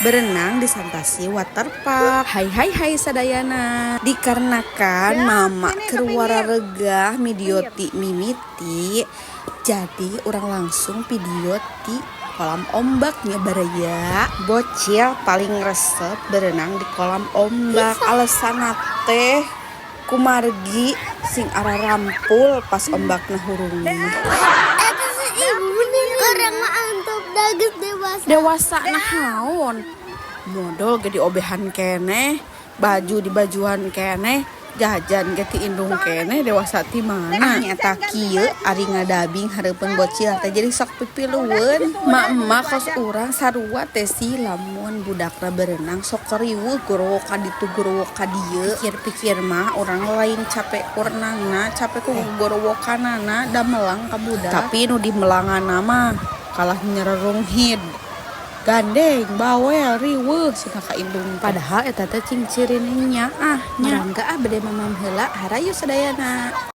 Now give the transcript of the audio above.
Berenang di Santasi Water Park. Hai hai hai sadayana. Dikarenakan mama keur wararegah video ti mimiti, jadi urang langsung video ti kolam ombaknya, baraya. Bocil paling resep berenang di kolam ombak. Alasan teh kumargi sing ararampul pas ombakna hurung mah. Eta si ibu urang mah antep da geus dewasa. Dewasa nahaon? Modol ge diobehan keneh, baju dibajuan keneh, jajan ge ti indung keneh, dewasa ti mana? Nyata kieu ari ngadabing hareupeun bocil teh jadi sok pipilueun. Mak-emak kos urang sarua teh sih, lamun budakna berenang sok riweuh, gorowok ka ditu, gorowok ka dieu. Pikir-pikir mah urang lain capek ku renangna, capek ku gorowokanana da melang ka budak. Tapi nu dimelanganna mah kalah nyererunghid. Gandeng, bawel, riweuh cenah ka indung teh. Padahal eta teh cing cirining nyaah nya. Marangga ah, bade mamam heula, harayu sadayana.